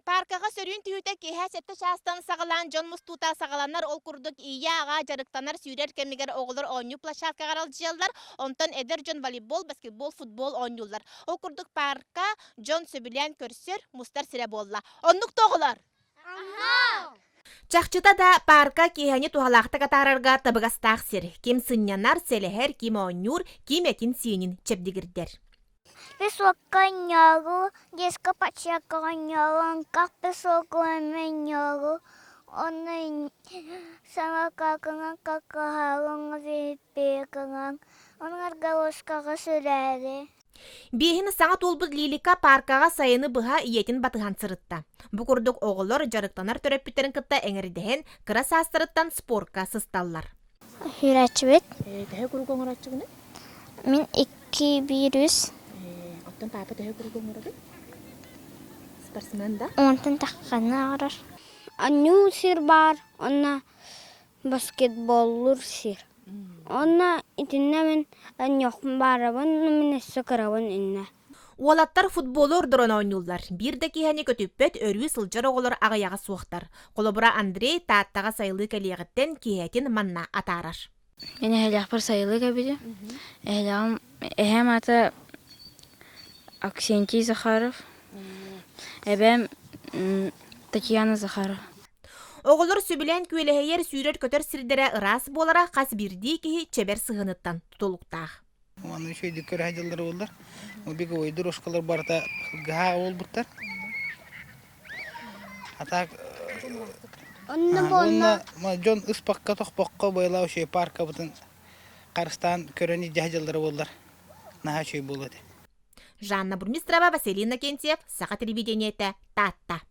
Пааркаҕа сөрүүн түһүүтэ киэһэ сэттэ чаастан саҕалаан дьон мустуута саҕаланар. Ол курдук ийэ-аҕа дьарыктанар, сүүрэр кэмигэр оҕолор оонньуу площадкаҕа аралдьыйаллар. Онтон эдэр дьон волейбол, баскетбол, футбол оонньууллар. Ол курдук паарка дьон сөбүлээн көрсөр, мустар сирэ буолла. Оннук да оҕолор? Чахчыта да, паарка киэһэни туһалаахтык атаарарга табыгастаах сир. Ким сынньанар, сэлэһэр, ким оонньуур, ким этин-сиинин чэбдигирдэр. Песокка оонньоору, детскай площадкаҕа оонньоору, оҥках песокка оонньоору, онно самокакынан какаһаарыҥ, велосипедынан, онно горошкаҕа сөрөөри. Биэһин саҥа туолбут Лилика пааркаҕа сайыны быһа ийэтин батыһан сырытта. Бу курдук оҕолор дьарыктанар төрөппүттэрин кытта эҥэрдэһэн, кыра саастарыттан спорка сысталлар. Үөрээччибит. Төһө куруук оҥорооччугунуй? Мин икки биир үс. Оттон папа төһө куруук оҥоробут? Спортсмен да? Онтон тахханы оҥорор. Анньуу сир баар, онно баскетболлуур сир. Онно итиннэ мин анньыахпын баарабын, мин өссө кырабын иннэ. Уолаттар футболу ордорон оонньууллар. Биир да киһини көтүппэт, өрүү сылдьар оҕолор аҕыйаҕа суохтар. Холобура, Андрей Тааттаҕа сайылыы кэлиэҕиттэн киэһэтин манна атаарар. Мин эһэлээхпэр сайылыы кэлбитим. Эһэлээҕим эһээм аата Аксентий Захаров, эбээм Татьяна Захарова. Оҕолор сөбүлээн күөлэһийэр, сүүрэр-көтөр сирдэрэ ыраас буолара хас биирдии киһи чэбэр сыһыаныттан тутулуктаах. Аны үчүгэйдик көрө сылдьаллара буоллар. Беговой дорожкалар барыта гаһаа буолбуттар. А так Онно уонна дьон ыспакка тохпокко быйылаа үчүгэй паркабытын харыстаан көрөн илдьэ сылдьаллара буоллар наһаа үчүгэй буолуо этэ. Жанна Бурмистрова, Василий Иннокентьев, Саха телевидениетэ, Таатта.